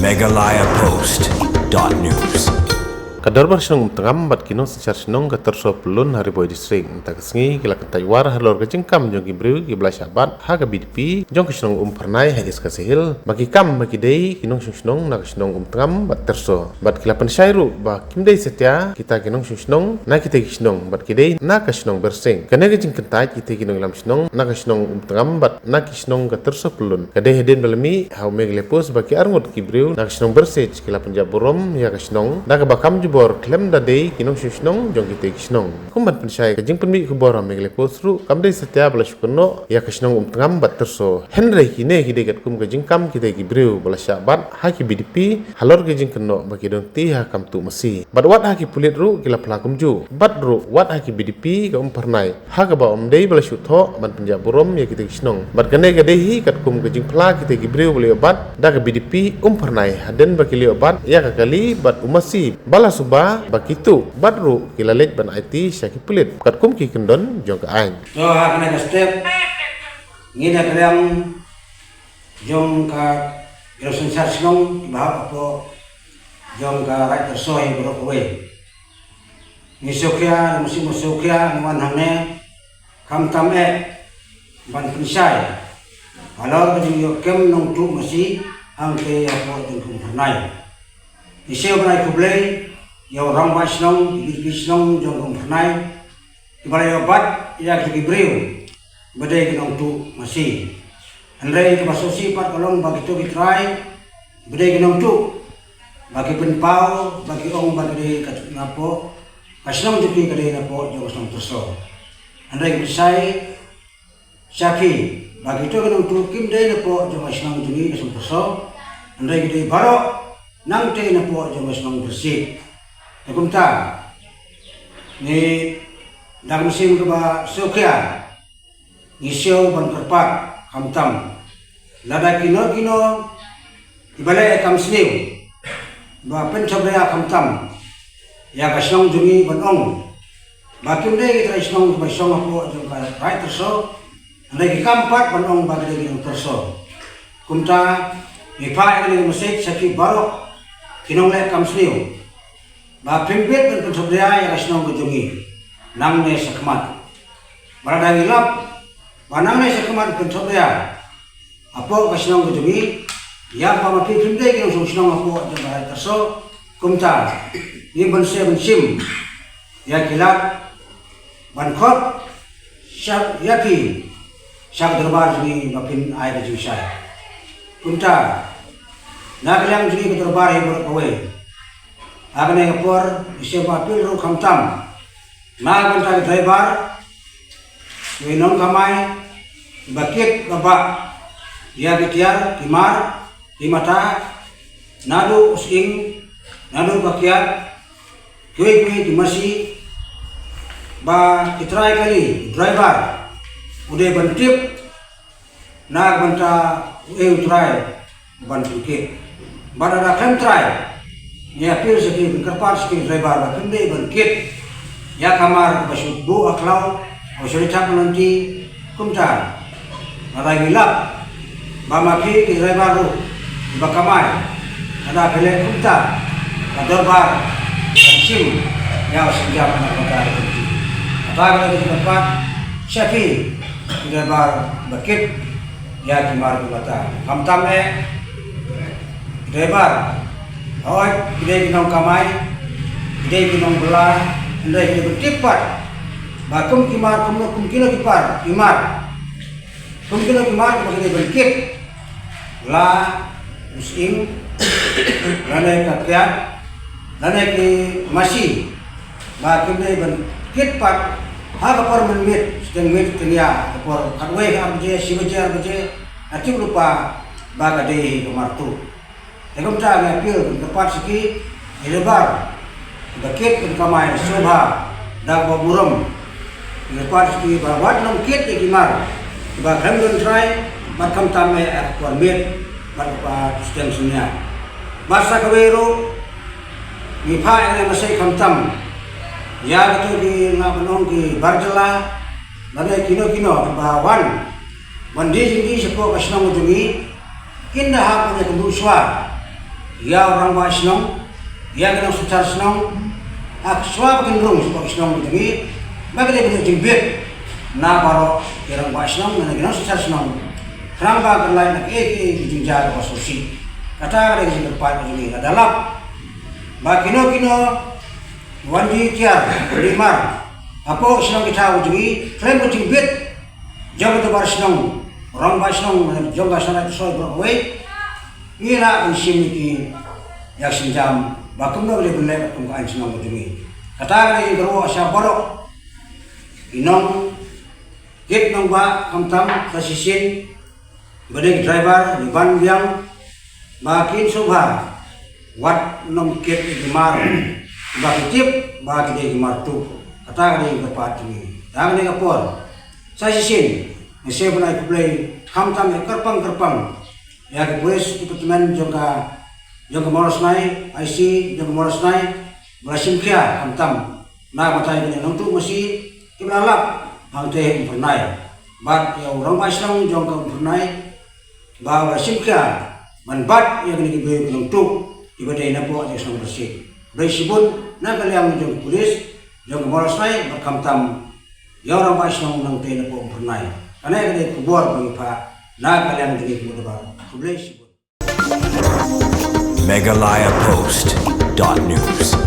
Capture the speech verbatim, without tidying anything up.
Meghalaya Post dot news. Ka Dorbar Shnong Umtngam bad ki nongsynshar shnong ka Tyrso Pyllun ha Ri Bhoi District mynta ka sngi ki la kyntait war halor ka jingkam jong ki briew ki ba la shah bat ha ka B D P jong ka shnong Umphyrnai ha East Khasi Hills, ba ki kam ba ki dei ki nongshong shnong na ka shnong Umtngam bad Tyrso. Bad ki la pynshai ruh ba kim dei satia kita ki nongshong shnong na kita ki shnong bad ki dei na ka shnong Bersing. Kane ka jingkyntait kita ki nongïalam shnong na ka shnong Umtngam bad na ki shnong ka Tyrso Pyllun ka dei hadien ba la mih ha u Meghalaya Post ba ki arngut ki briew na ka shnong Bersing ki la pynjah burom ïa ka shnong da kaba kam jubor khlem da dei ki nongshong shnong jong kita ki shnong. Kum ban pynshai, ka jingpynmih khubor ha Meghalaya Post ruh kam dei satia ba la shu kynnoh ïa ka shnong Umtngam bad Tyrso, hynrei kine ki dei katkum ka jingkam kita ki briew ba la shah bat ha ki B D P halor ka jingkynnoh ba ki don kti ha kam tuh masi. Bad wat ha ki pulit ruh ki la phla kumjuh, bad ruh wat ha ki B D P ka Umphyrnai ha kaba ym dei ba la shu thoh ban pynjah burom ïa kita ki shnong. Bad kane ka dei hi katkum ka jingphla kita ki briew ba la ïoh bat da ka B D P Umphyrnai hadien ba ki la ïoh bat ïa ka kali bad u masi ba la suba ba ki tuh, bad ruh ki la leit ban aiti sha ki pulit katkum ki kyndon jong ka aiñ. To ha kane ka step ngi na ka liang jong ka nongshong shnong kiba hap hapoh jong ka Raid Tyrso hi baroh kawei. Ngi sngewkhia, ngi sngewkhia, ngi wan hangne khamtam eh ban pynshai halor ka jingïoh kem nongtuh masi hangtei hapoh jong ka Umphyrnai. Ngi sngewbha ban ai khublei ïa u rangbah shnong, ki B D P shnong jong ka Umphyrnai, kiba la ïoh bat ïa ki briew ba dei ki nongtuh masi. Hynrei kaba sngewsih pat ka long ba kito ki trai ba dei ki nongtuh ba ki pynpaw ba ki ong ba ki dei ka napoh ka shnong jong ki ka dei napoh jong ka shnong Tyrso. Hynrei ki pynshai sha ki ba kito ki nongtuh kim dei napoh jong ka shnong jong ki ka shnong Tyrso. Hynrei ki dei baroh nangtei napoh jong ka shnong Bersing. Te kumta ngi da ka mynsiem kaba sngewkhia ngi sngew ban kyrpad khamtam lada kino kino kiba leh ïa ka kam sniew ba pynthobria khamtam ïa ka shnong jong ngi ban ong ba kim dei ki trai shnong kiba shong hapoh jong ka Raid Tyrso, hynrei ki kam pat ban ong ba ki dei ki nong Tyrso. Kumta ngi phah ïa kane ka message sha ki baroh ki nongleh kam sniew ba phim bit ban pynthobria ïa ka shnong ka jong ngi nangne shakhmat. Ba lada ngi lap ba nangne shakhmat pynthobria hapoh ka shnong ka jong ngi ïa ba ma phi phim dei ki nongshong shnong hapoh jong ka Raid Tyrso, kumta ngi ban sngewbha ban shim ïa ki lad ban khot sha ïa phi sha ka dorbar jong ngi ba phin ai ka jingshai. Kumta na ka liang jong ngi ka dorbar hi baroh kawei, ha kane ka por ngi sngewbha appeal ruh khamtam na ka bynta ki driver, ki nongkamai ba kit ba bah ïa ki tiar, ki mar, ki mata, naduh u sying, naduh ka kiad, kiwei kiwei ki masi, ba ki trai kali, driver u dei ban tip na ka bynta u ei u trai ban pynkit. Bad lada khlem trai, ngi appeal sha ki, kyrpad sha ki driver ba kim dei ban kit ïa ka mar ba shu buh ha khlaw, ba shu ri thap na lynti. Kumta lada ngi lap ba ma phi ki driver ruh ba kamai, lada phi leh kumta ka dorbar kan shim ïa u sienjam na ka bynta ka lynti. Kata ka dei ka jingkyrpad sha phi ki driver ba kit ïa ki mar ki mata. Khamtam eh driver, hooid ki dei ki nongkamai, ki dei ki nongbylla, hynrei ki dei ban tip pat ba kum ki mar, kum, kum kino ki par, ki mar, kum kino ki mar kiba ki dei ban kit, la u sying lane ka kiad lane ki masi, ba kim dei ban kit pat ha ka por mynmiet, shiteng miet shiteng ïa, ka por khatwei ka ar baje, shi baje, ar baje, la tip lypa ba ka dei hi ka mar tuh. Te kumta ngi appeal, ngi kyrpad sha ki, ki driver ba kit, ban kamai sngewbha da kaba burom. Ngi kyrpad sha ki ba wat nang kit ïa ki mar kiba khlem don trai, bad khamtam eh ha ka por miet bad ka shiteng synñia. Bad sa kawei ruh, ngi phah ïa kane ka message khamtam ïa kito ki, nga ban ong, ki bar jylla lane kino kino kiba wan ban die jingdie shapoh ka shnong ka jong ngi, kin da hap ban ïakynduh shuwa. ïa u rangbah shnong, ïa ki nongshynshar shnong, ha shuwa ba kin rung sha ki shnong jong ngi, ba ki dei ban ïoh jingbit na baroh ki rangbah shnong, na ki nongshynshar shnong, khnang ba kin lait na kiei kiei ki jingjia kaba sngewsih. Kata ka dei ka jingkyrpad jong ngi. Lada lap ba kino kino wan jingtiar, wan jingmar hapoh shnong ki thaw jong ngi, khlem ka jingbit jong ka dorbar shnong, rangbah shnong, jong ka shnong, ka shnong baroh kawei, ngi lah ban shim ïa ki ïa ka sienjam ba kumno ka dei ban leh kum ka aiñ shnong ka jong ngi. Kata ka dei ka jingkyrwoh sha baroh ki nongkit nongbah, khamtam sa shisien ba dei ki driver, ki ban biang, ba kin sngewbha wat nym kit ïa ki mar ba ki tip ba ki dei ki mar tuh. Kata ka dei ka jingkyrpad jong ngi. Kata ka dei ka por. Sa shisien nga sngewbha ban ai khublei khamtam ïa kyrpang kyrpang ïa ki police department jong ka, jong ka Mawlasnai, I C jong ka Mawlasnai, ba la shim khia khamtam na ka bynta ïa kine ki nongtuh masi kiba la lap hangtei Umphyrnai. Bad ïa u rangbah shnong jong ka Umphyrnai ba u la shim khia ban bat ïa kine ki briew ki nongtuh kiba dei na poh jong ka shnong Barsih. Khublei shibun na ka liang jong ka police jong ka Mawlasnai bad khamtam ïa u rangbah shnong nangtei na poh Umphyrnai. Kane ka dei ka khubor ba ngi phah na ka liang jong ngi kum u dorbar. Khublei shibun. Meghalaya Post dot news.